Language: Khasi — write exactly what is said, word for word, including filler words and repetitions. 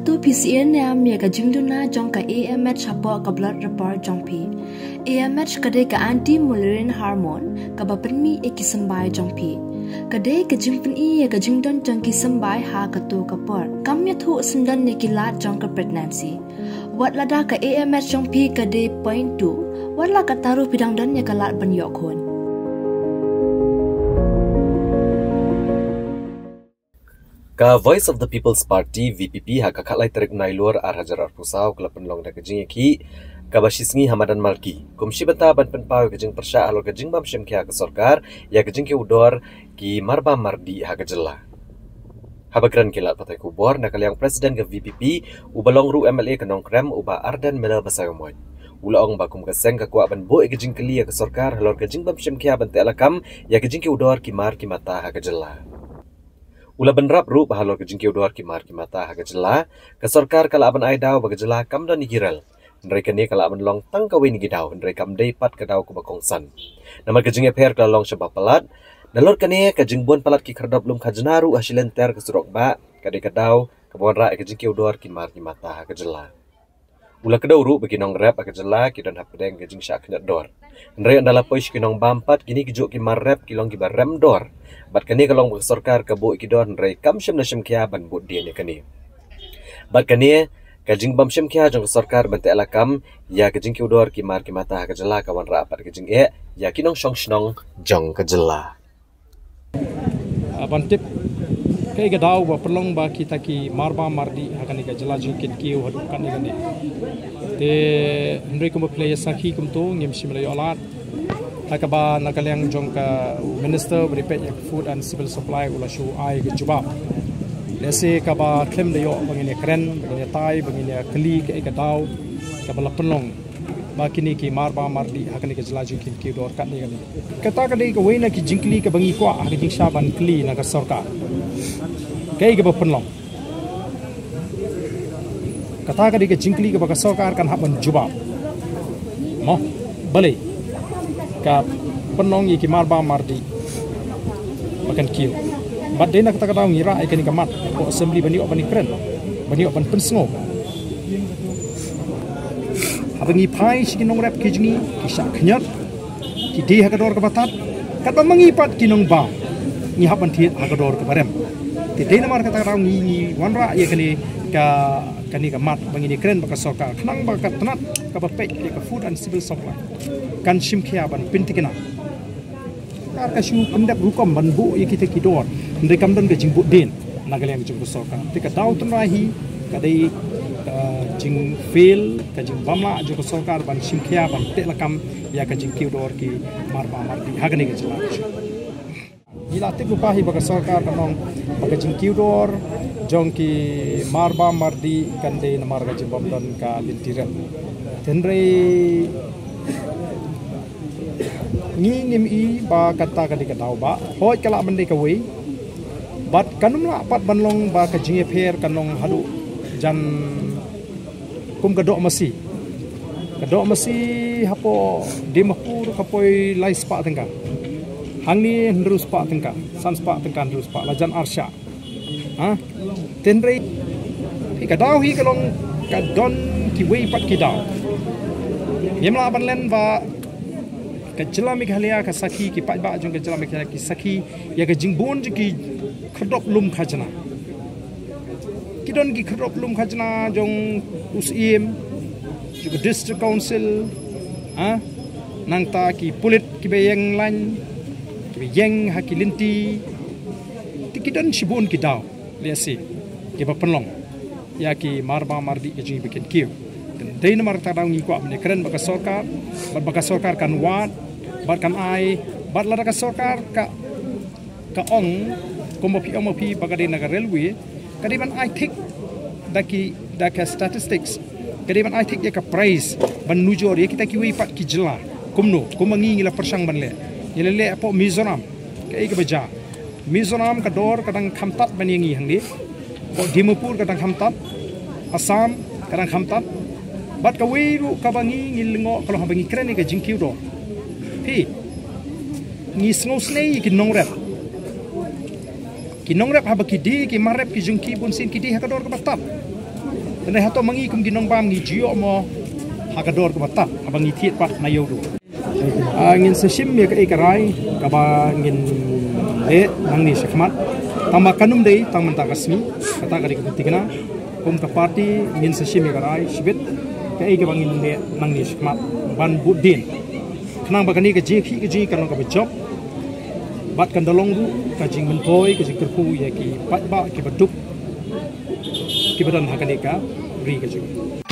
To phi sngewthuh ïa ka jingduna jong ka A M H hapoh ka blood report jong phi. A M H ka dei ka anti-malarian hormone kaba pynmih ïa ki symbai jong phi. Ka dei ka jingpyni ïa ka jingdon jong ki symbai ha kato ka por. Kam ïathuh syndon ïa ki lad jong ka pregnancy. Wat lada ka A M H jong phi ka dei point two, wat la katta ruh phi dang don ïa ka lad ban ïoh khun. Ka Voice of the People's Party, V P P, ha ka khatlai tarik Nailur ar hajar arphew saw ka la pynlong da ka jingïakhih kaba shisngi ha madan Malki kum shi bynta ban pynpaw ïa ka jingpyrshah halor ka jingbym shim khia ka sorkar ïa ka jingkiew dor ki marbam mardih ha ka jylla. Haba kren ki lad pathai khubor na ka liang President ka V P P, uba long ruh M L A ka Nongkrem, u Bah Ardent Miller Basaiawmoit, u la ong ba kum ka seng ka kwah ban buh ïa ka jingkylli ïa ka sorkar halor ka jingbym shim khia ban teh lakam ïa ka jingkiew dor ki mar ki mata ha ka jylla. U la bynrap ruh ba halor ka jingkiew dor ki mar ki mata ha ka jylla, ka sorkar ka lah ban ai daw ba ka jylla kam don ïa ki rel. Hynrei kane ka lah ban long tang kawei na ki daw, hynrei kam dei pat ka daw kaba kongsan. Namar ka jingïapher ka la long shaba palat. Nalor kane, ka jingbun palat ki khyrdop lum khajna ruh ha shilynter ka surok bah ka dei ka daw kaba wanrah ïa ka jingkiew dor ki mar ki mata ha ka jylla. U la kdew ruh ba ki nongrep ha ka jylla ki don hapdeng ka jingshah khñiot dor. Hynrei ynda la poi sha ki nongbam pat, kine ki juh ki mar rep ki long kiba rem dor. Bad kane ka long ba ka sorkar ka buh ïa ki dor, hynrei kam shym la shim khia ban bud dien ïa kane. Bad kane ka jingbym shim khia jong ka sorkar ban teh lakam ïa ka jingkiew dor ki mar ki mata ha ka jylla ka wanrah pat ka jingeh ïa ki nongshong shnong jong ka jylla. Ah, ban tip kaei ka daw ba pynlong ba kita ki marbam mardih ha kane ka jylla jong ki kiew haduh katne katne. Te hynrei kumba phi la ïa sakhi kumto, ngim shym la ïoh lad ha kaba na ka liang jong ka Minister ba dei peit ïa ka Food and Civil Supply u la shu ai ka jubab. Lehse kaba khlem da ïoh ba ngin ïa kren, ba ngin ïa tai, ba ngin ïa kylli kaei ka daw kaba la pynlong ba kine ki marbam mardih ha kane ka jylla jong ki kiew dor katne katne. Kata ka dei kawei na ki jingkylli kaba ngi kwah ha ka jingshah ban kylli na ka sorkar. Kaei kaba pynlong? Kata ka dei ka jingkylli kaba ka sorkar kan hap ban jubab. Mo, balei ka pynlong ïa ki marbam mardih ba kan kiew? Bad dei na kata ka daw ngi rah ïa kane ka mat hapoh Assembly ban ïoh ban ïakren, ban ïoh ban pynsngew. Haba ngi phai sha ki nongrep ki jong ngi, ki shah khñiot, ki die ha ka dor kaba tad, katba ma ngi pat ki nongbam ngi hap ban thied ha ka dor kaba rem. Te dei namar kata ka daw ngi, ngi wanrah ïa kane ka, kane ka mat ba ngin ïakren bad ka sorkar khnang ba ka tnat kaba peit ïa ka Food and Civil Supply kan shim khia ban pynthikna. Sorkar ka shu pyndep rukom ban buh ïa kita ki dor, hynrei kam don ka jingbud dien na ka liang jong ka sorkar. Te ka daw tynrai hi ka dei ka jingfail, ka jingbymlah jong ka sorkar ban shim khia ban teh lakam ïa ka jingkiew dor ki marbam mardih ha kane ka jylla. Ngi la tip lypa hi ba ka sorkar kan ong ba ka jingkiew dor jong ki marbam mardih kan dei namar ka jingbym don ka lynti rel. Hynrei ngi ngim i ba kata ka dei ka daw ba, hooid ka lah ban dei kawei. Bad kan ym lah pat ban long ba ka jingïapher kan long haduh jan kum ka doh masi. Ka doh masi hapoh Dimapur ka poi lai spah tyngka. Hangne hynriew spah tyngka, san spah tyngka, hynriew spah, la jan ar shah. Ha? Hynrei hi ka daw hi ka long ka don kiwei pat ki daw. Ngim lah ban len ba ka jylla Meghalaya ka sakhi, ki paidbah jong ka jylla Meghalaya ki sakhi ïa ka jingbun jong ki khyrdop lum khajna. Ki don ki khyrdop lum khajna jong u Syiem, jong ka District Council, ha? Nangta ki pulit kiba ïeng lain, kiba ïeng ha ki lynti. Te ki don shibun ki daw, lehse, kiba pynlong ïa ki marbam mardih ka jong ngi ba kin kiew. Te dei namar kata ka daw ngi kwah ban ïakren bad ka sorkar, bad ba ka sorkar kan wad, bad kan ai, bad lada ka sorkar ka, ka ong, kumba phi ong ma phi ba ka dei na ka railway, ka dei ban ai thik da ki, da ka statistics, ka dei ban ai thik ïa ka price ban nujor ïa kita kiwei pat ki jylla. Kumno, kumba ngi ngi la pyrshang ban leh. Ngi la leh hapoh Mizoram, kaei kaba jia. Mizoram ka dor ka dang kham tad ban ïa ngi hangne. Hapoh Dimapur ka dang kham tad. Assam ka dang kham tad. Bad kawei ruh kaba ngi ngi lyngngoh ka long haba ngi kren ïa ka jingkiew dor. Phi, ngi sngewsynei ïa ki nongrep. Ki nongrep haba ki die, ki mar rep ki jong ki bunsien ki die ha ka dor kaba tad. Te nai hato ma ngi kum ki nongbam ngi ju ïoh mo ha ka dor kaba tad haba ngi thied pat na ïew duh. Ah, ngin sa shim ïa kaei ka rai kaba ngin leh nangne shakhmat. Tang ba kan ym dei tang mynta ka sngi, kata ka dei ka thikna. Kum ka party ngin sa shim ïa ka rai shibit kaei kaba ngin leh nangne shakhmat ban bud dien. Khnang ba kane ka jingïakhih ka jong ngi kan long kaba jop bad kan da long ruh ka jingmyntoi, ka jingkyrkhu ïa ki paidbah kiba duk, kiba don ha kane ka ri ka jong ngi.